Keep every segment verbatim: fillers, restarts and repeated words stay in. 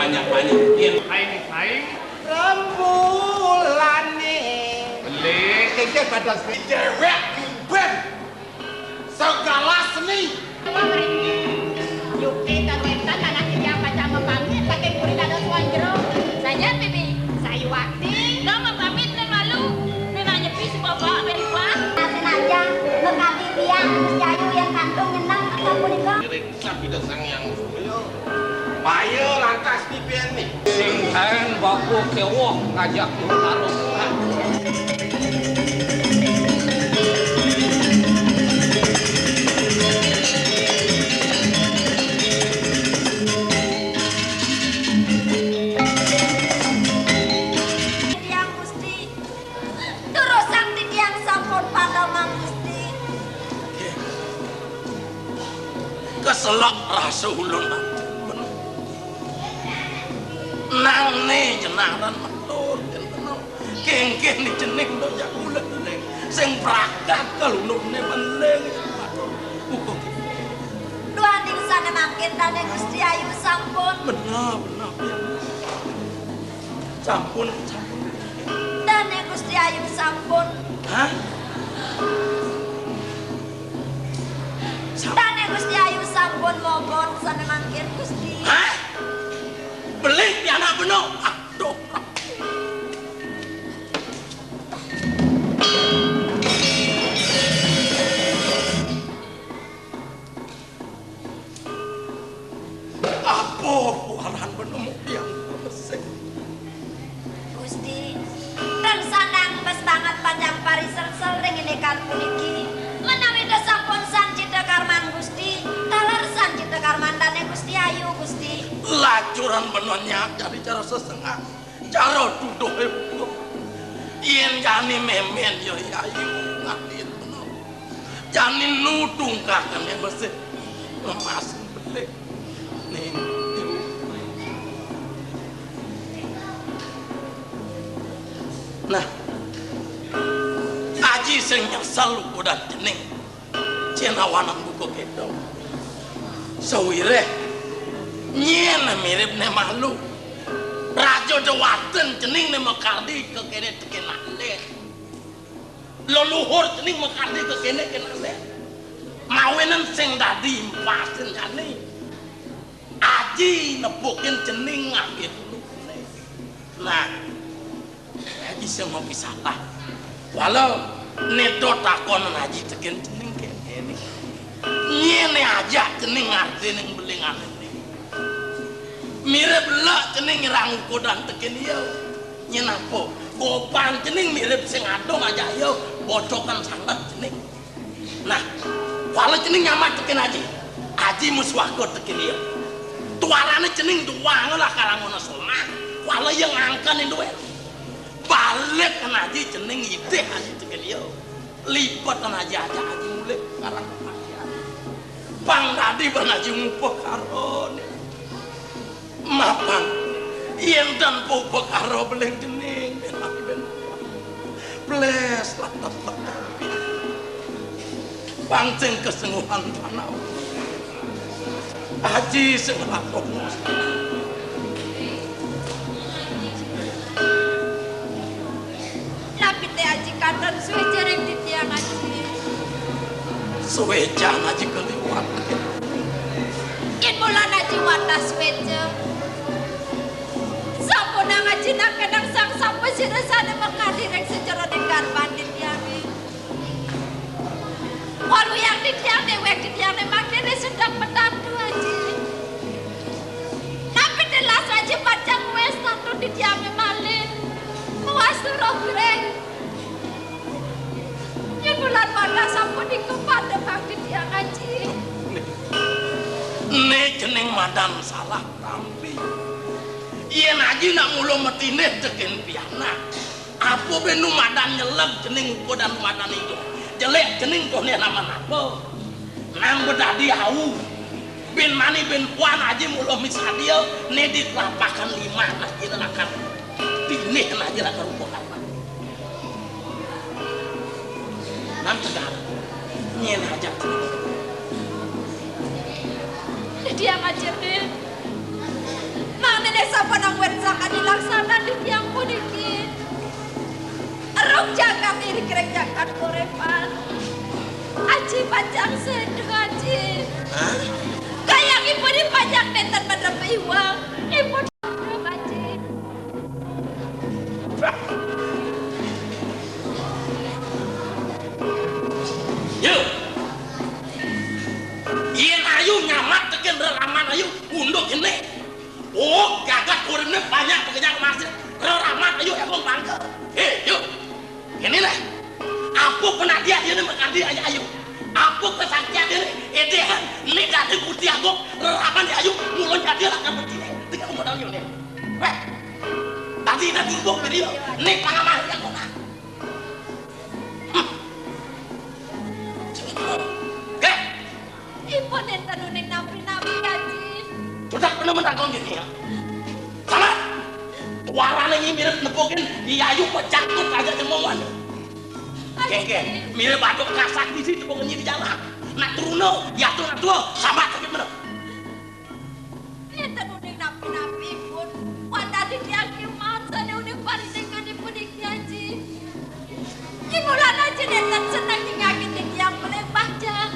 Banyak-banyak. Yen aing, aing. Rembulane. Beli. Kengke pada déwék ngumben. Segala seni. Yukti karuetan anak titiang pacang mapamit saking puri dados wong jero. Saja, Bibi. Sayuwakti. Dong mapamit nang malu. Nang nyepi si Bapak, Bibi. Nah, senajan mekadi tiang Gusti Ayu yang kantun nyeneng teka punika. Ngiring sabda Sang Hyang Surya. Payo lantas dipeni. Sing kaen bapa kéweh ngajak karo. Titiang Gusti, durusang titiang sampun padamang Gusti. Keselak rasa ulun. Nang né jenaran matur, kénten. Kéngkén ni cening do jak ulet eling. Sing prakat kalunune beling. Matur. Uga. Duaning sané mangkin dané Gusti Ayu sampun. Bener, bener, ya. Sampun, sampun. Dané Gusti Ayu sampun. Hah? Sam- Dané Gusti Ayu sampun mogon sané mangkin Gusti. Hah? Beling pianak beno. Aduh. Apa kuaran penemu yang resik? Gusti, ten sandang bes banget panjang parisersel ring indikan puniki. Menawi da sampun sancita karman Gusti, taler sancita karman dané Gusti Ayu, Gusti. Lacuran beno nyak jadi cara sesengak, cara tuduh. Yén jani mémén ya Ayu ngadil beno. Jani nu tungkakan yang mesti ngemasin belik. Ning, nah, aji sing nyesel ukudan cening. Cén awanan buka kéto. Sawiréh nyén mirip né malu. Raja déwaten cening né makardi kekéné tekén alih. Leluhur cening makardi kekéné kén alih. Mawinan sing dadi impasin jani. Aji nepukin cening nganggé tuluné. Nah, aji sing ngopi salah. Walau né do takonan aji tekén cening kéné. Nyén né ajak cening ngarti ning belingané. Mirip lek cening nyerang ukudan tekén iya. Nyén apa? Gopan cening mirip sing adong ajak iya, bocokan sanget cening. Nah, kuala cening nyamat tekén aji. Aji musuhaka tekén iya. Tuarané cening duwang lah karangona somah. Kuala iya ngangken induwé. Balik kén aji cening idih aji tekén iya. Lipet kén aji ajak aji mulih karang. Pang dadi ban aji ngupekara. Mapan, yén tan pupekara beling cening, ben mati ben. Blés, lantas lantas. Pang sing kesengguhan panau. Aji sing lakon. Napi té aji katon suéca ring titiang aji? Suéca aji kaliwat. Yén bulan aji wantah suéca. Sampunang aji nak kenang sang sapa sira sané makadi ring sajeroning garban titiangé. Kaluyang titiang déwék titiangé mangkéné sedeng petatu aji. Napi telas aji pacang wés tatu titiangé malih. Puas roh gureng. Yén bulan madan sapunika pademang titiang aji. Né cening madan salah tampi. Yén aji nak mula matinih tekén pianak. Apa bé nu madan nyeleg cening ukudan madan ijo. Jelék cening toh né naman apa? Nang bedadi au. Bin mani bin puan aji mula misadia né di telapakan lima aji lakar. Tinih aji lakar rupa karma. Nang tegal. Nyén aja. Dia ngajar deh. Mangda Sampun anggén sakan dilaksanan titiang puniki. Rung jagat iring-iring jagat Korépan. Aji pacang séda, Aji. Hah? Kayangipun pacang nénten medrep iwang. Ipun medrep, Aji. Yuk. Yén ayu nyamat tekén reraman ayu, unduk kéné. Oh, gagat uripné banyak pekenyang masih. Reraman ayu, ya, Bang, bangke. Hé, yuk. Kéné lah. Apa penadian ini makadi ayu-ayu? Apa kesaktian ini? Edehan, ini dadi Gusti Agung, reraman ayu, mulai jadi lah kan begini. Dengan modal ini. Wéh. Tadi nanti gua video, ini pangamah yang kota. Hmm. Oke. Ipun nénten uning napi-napi, Aji. Sudah pernah menanggung gini ya? Sama. Suaranya ini mirip nepukin, iya, ayu pecakut aja jemongan. Kéngkén, mirip aduk kasak di situ pokoknya di jalan. Nak turun, ya tuh, nak tuh, sama sakit bener. Nénten uning napi-napi pun. Wantah titiang kiuman sané uning parindikan puniki, Aji. Imulan Aji nénten seneng nyingaki titiang pelih pacang.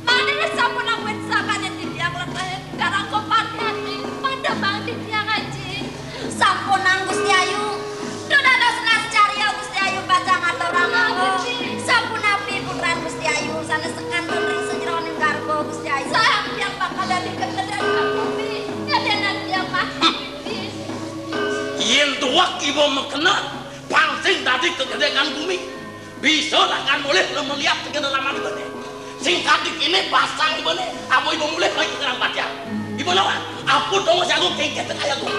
Mangdané sampun anggén sakané titiang leteh karang kopan ati, pandemang titiang, Aji. Sampunang Gusti Ayu. Duh dados nas carya Gusti Ayu pacang aturang. Sapunapi putran Gusti Ayu sané sekantun ring sajeroning garba Gusti Ayu. Saha tiang bakal dadi kekedékan bumi, kadénan tiang mati. Yén tuwek iba makena, pang sing dadi kekedékan bumi. Bisa lakar mulih lemeliat tekén reraman ibané. Sing kadi kéné basang ibané, apa iba mulih lagi nyerang patian. Iba lawan, apa dong jago kéngkén tekaya gua.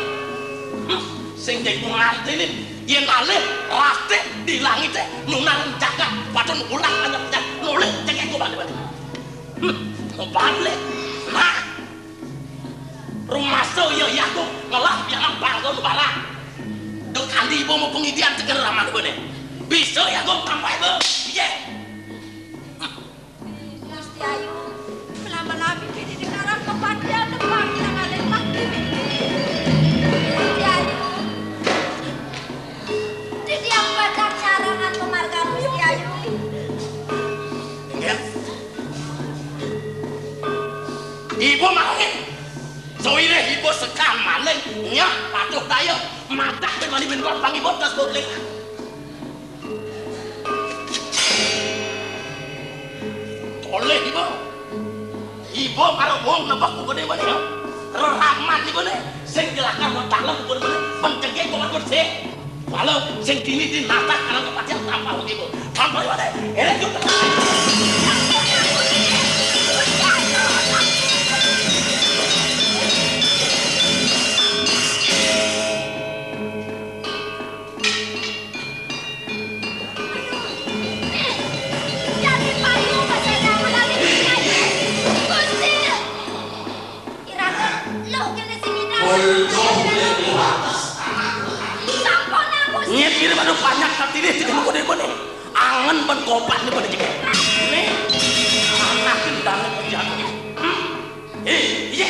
Hmm, sing jago ngartinin, yén alih, rastih, di langité, nunar jagat, patun ulah anyep nyep, nulih cengkeh gua balik-balik. Hmm, balik. Nah, rumasa iya, iya, gua ngelah pianak bangga nu barang. Duk andi iba mau pengidian tegar raman ibané. Bisa ya gua tambah iba. Iya. Gusti Ayu, melama-lami bini dengaran kepatian tepang tangan mati bini. Gusti Ayu. Titiang pacang nyarengan pamargan Gusti Ayu. Inggih. Ibu malih. Sawireh ibu sekan malih, nyah patuh daya, madah ben wani ben pang ibu tas botling. Oleh ibu. Ibu karo wong nebak ibu ne, ibu ne, ya. Reraman ibu ne. Sing jelakar wong dalem ibu ne. Pencegah ibu ne. Pala sing dini di natah anak kepatihan tampal ibu. Tampal ibu ne. Elek juga. Nyet kiri pada banyak katiri sing kene-kene. Angen ben kopak ne pada jege. Ne. Anakin banget kerjaan. Hmm. Eh, iya.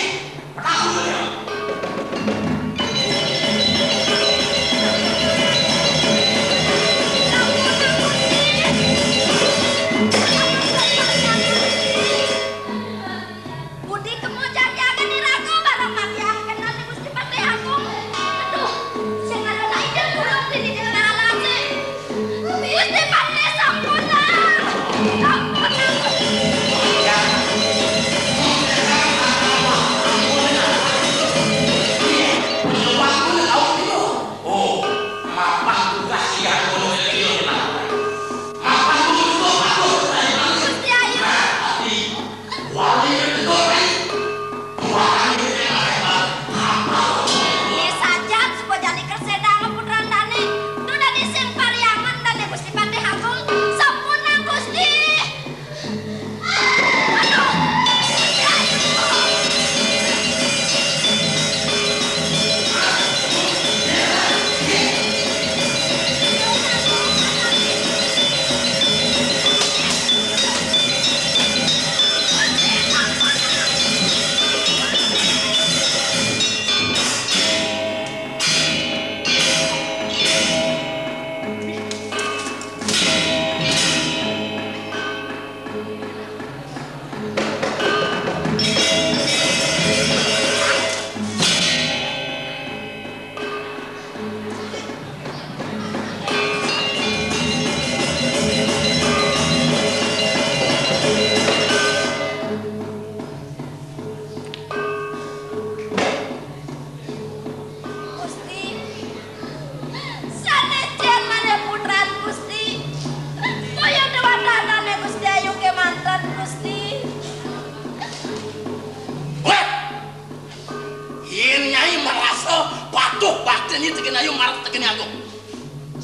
Budi kemo jati agen iraga bareng mati angkenan Gusti Patih Agung. Aduh, sing ada lain dan burung di dalam alase. Gusti Patih sampun lah.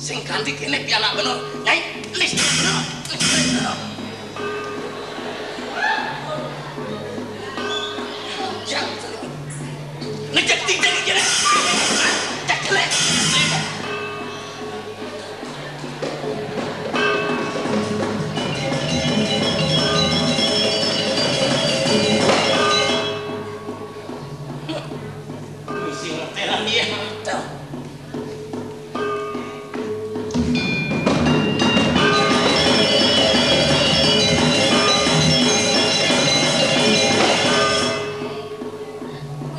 Sing ganti kene pianak bener. Nyai, listrik bener. Listrik bener. Yang ngecek titik kene. Cek jelek. Mesti ngetelan dia. Tuh.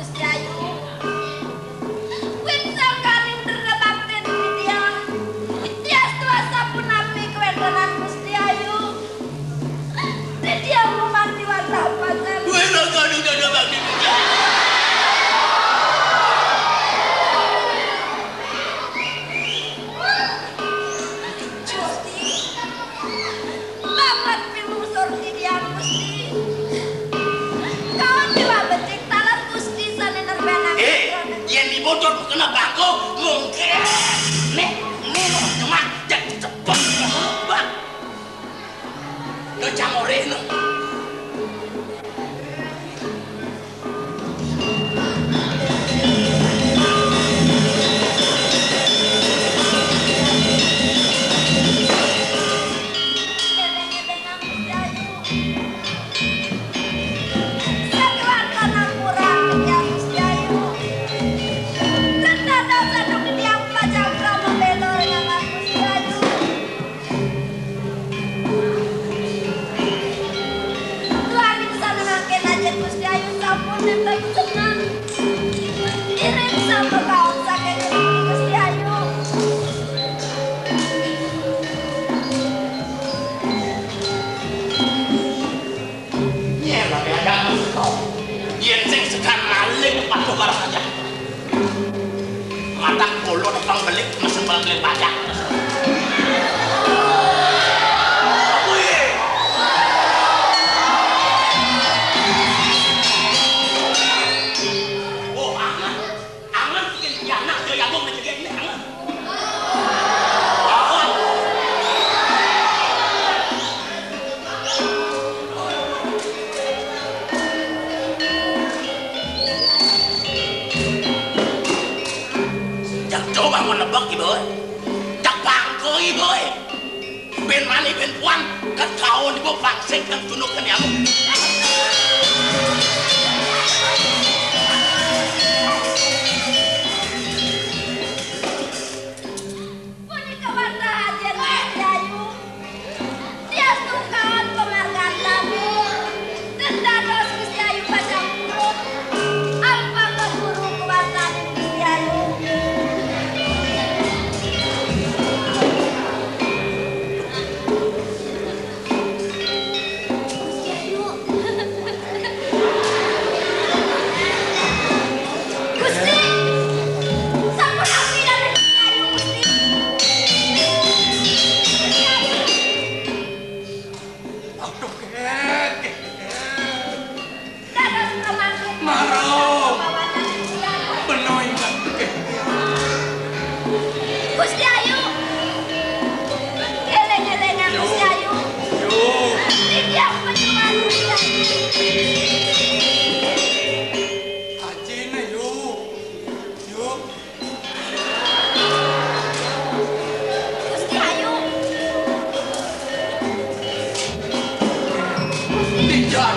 Gusti Ayu, wit sangkaning drena baktin titiang. Diastu asapunapi kawéntenan Gusti Ayu. Titiang lumanti wantah pasan. Wéh, lakon udah ada bakti. Gusti, banget piwungsur titiang, Gusti. Kaon miwah becik taler Gusti sané nerbanang. Eh, yén dibocor kena bangko, mungkin. Nih, nih, cuma jadi cepet. Bang. Lo cangore, no. Tuhan ing sami mangkin ajin Gusti Ayu sampun nénten seneng. Iring sampun kaon saking Gusti Ayu. Yén lagi ada, yén sing segan maling patuh barang aja. Matak mulut pangbelik mesen pangbelik pajak. Oh, anget. Anget bikin pianak, ya, ya, gua ngejegek ini, anget. Anget. Jak coba mau nebak, Ibu. Jak bangko, Ibu. Ben mani, ben puan, kan kaon, Ibu, pangsik, kan tunuk, kan nyamuk. Punika wantah ajin Gusti Ayu. Diastu kaon pamargan tami. Ten dados Gusti Ayu pacang purun. Ampang kaguru kawartaning Gusti Ayu. Gusti Ayu. Gusti. Sampun api dari Gusti Ayu, Gusti. Gusti Ayu. Aduh, Kek. Dados pamangkin. Maro. Benoy, Kek. Gusti Ayu. Éling-élingan Gusti Ayu. Yo. Titiang pejuang Gusti Ayu. Ajine, yo. Yo. Gusti Ayu. Gusti. Tidak.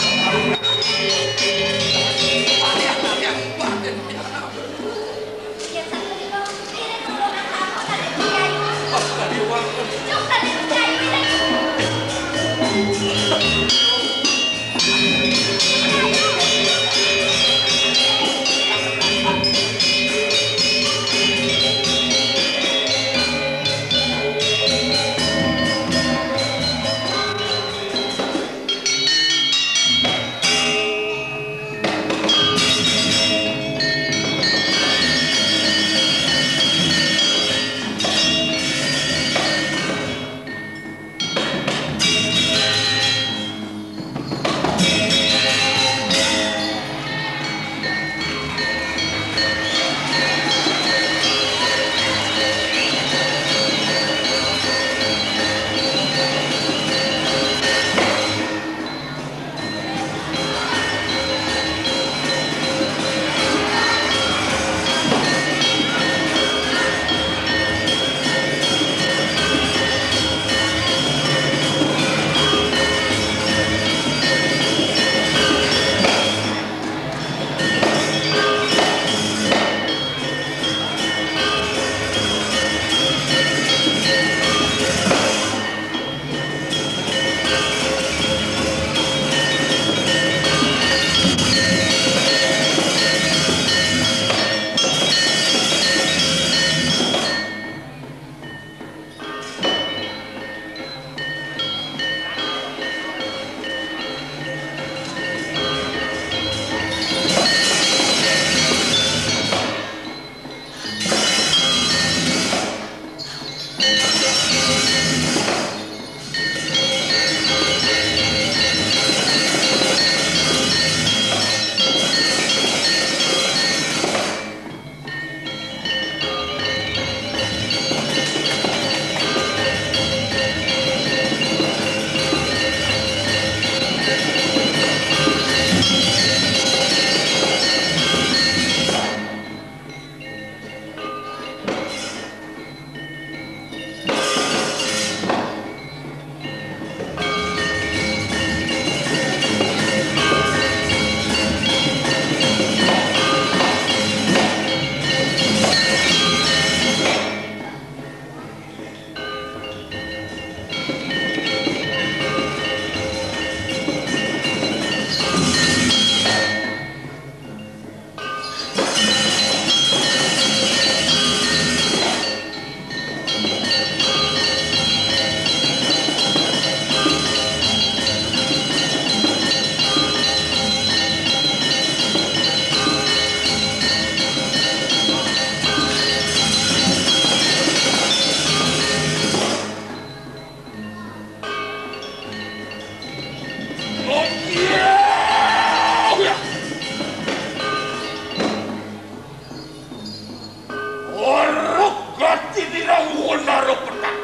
Orok gati di rangun naro petak.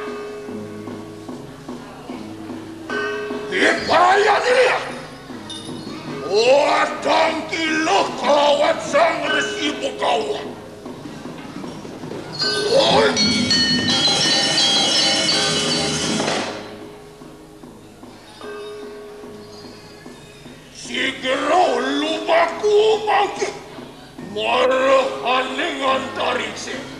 Ipaya dia. Watang kilo kalawan sang resi bukawa. Oi. Sigero lumaku mangke. Marahaning antarise.